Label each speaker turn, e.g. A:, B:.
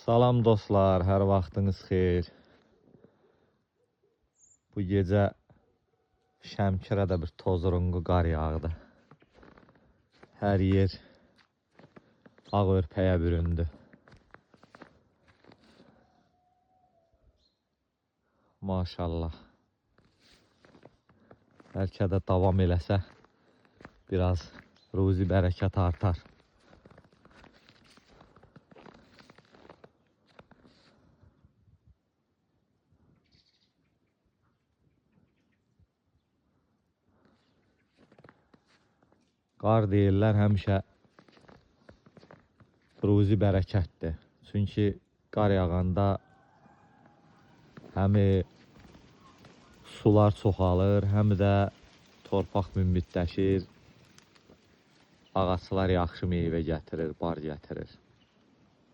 A: Salam dostlar, hər vaxtınız xeyir. Bu gecə Şəmkirə də bir tozurunqu qar yağdı. Hər yer ağ örpəyə büründü. Maşallah. Bəlkə də davam eləsə biraz ruzi bərəkət artar. Qar deyirlər həmişə ruzi bərəkətdir. Çünki qar yağanda həm sular çoxalır, həm də torpaq münbitləşir. Ağaclar yaxşı meyvə gətirir, bar gətirir.